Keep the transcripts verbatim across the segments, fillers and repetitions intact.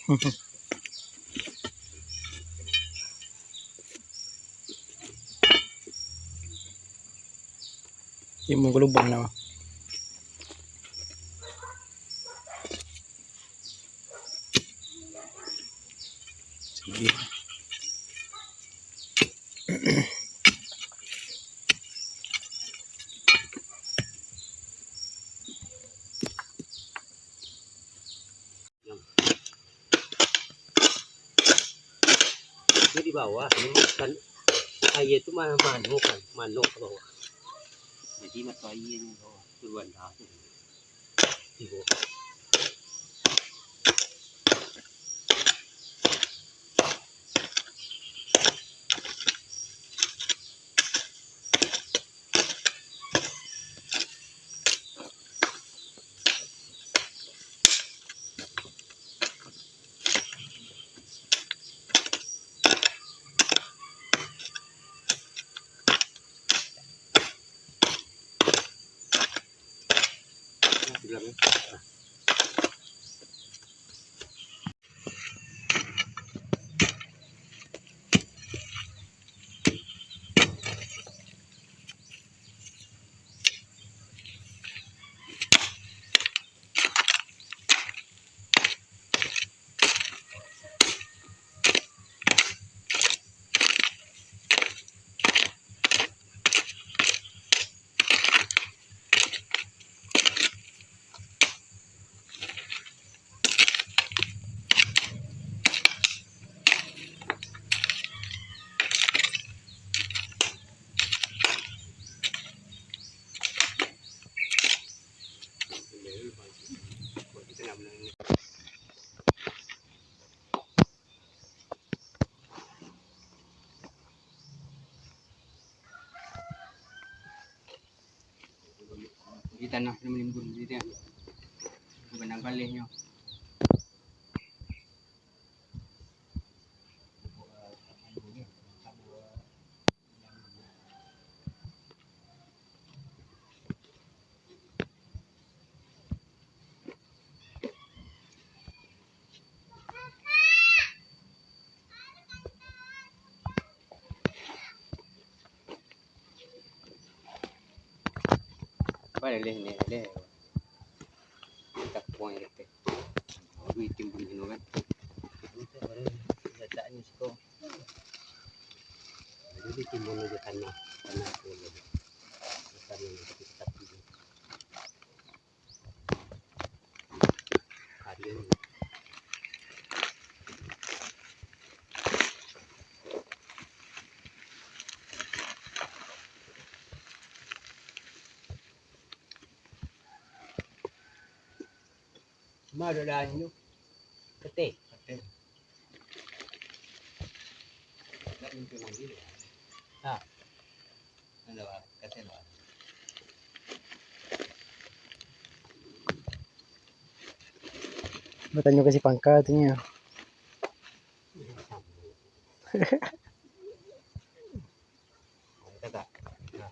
Timbun ka lubang nyo. Itu di bawah, ini kan aia tu ma-, manuk kan, manuk ka bawah. Jadi mato aia ni bawah, turuan lah tu. Di bawah. Di tanah tu menimbun, di tanah. Benang kalihnyo. Baleh ni, baleh. Tapuang je teh. Aduh, itim pun kino kan. Itu baru letaknyo siko. Jadi timbun aja tanah, tanah tu aja. Bukan yang tapi tapi. Ada. Ma ado dahan tu? Kateh. Kateh. Nak minta lagi. Ha. Ado, Bang. Kateh, Bang. Batanyo ka si Pangka tu nyo. Mantap tak? Nah.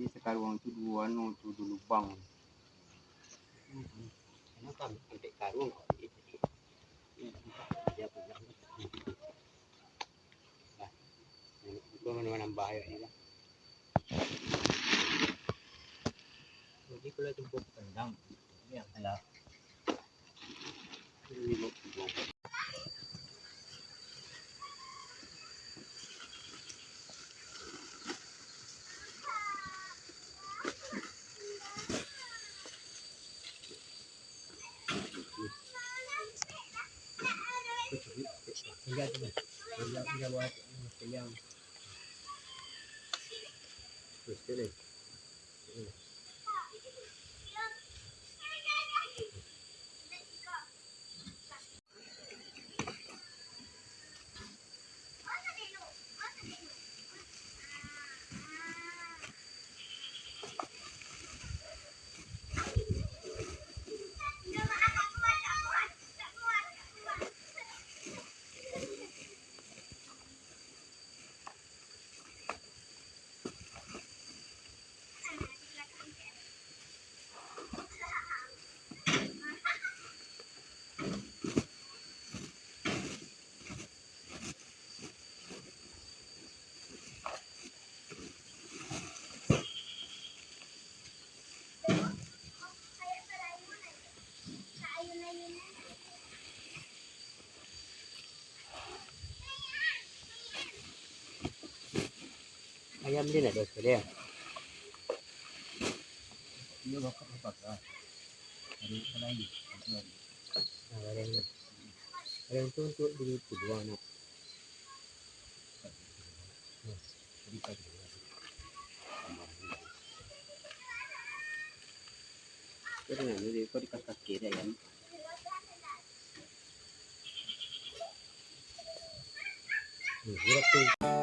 Ini sakaruang tu duo anu tu, duo lubang. Kenapa ambil karuang kau? Dia punya. Nah, itu mana-mana bahaya ni lah. Jadi kalau tempat tendang, ini yang salah. Ayam dia nak dua sekali ya? Dia bakar, bakar. Ada yang lain. Nah, ada yang, ada yang tu untuk di itu doang nak. Nah, jadi pagi. Kau dengar ni, dia kau di kaki dia kan? Ni, urat tu.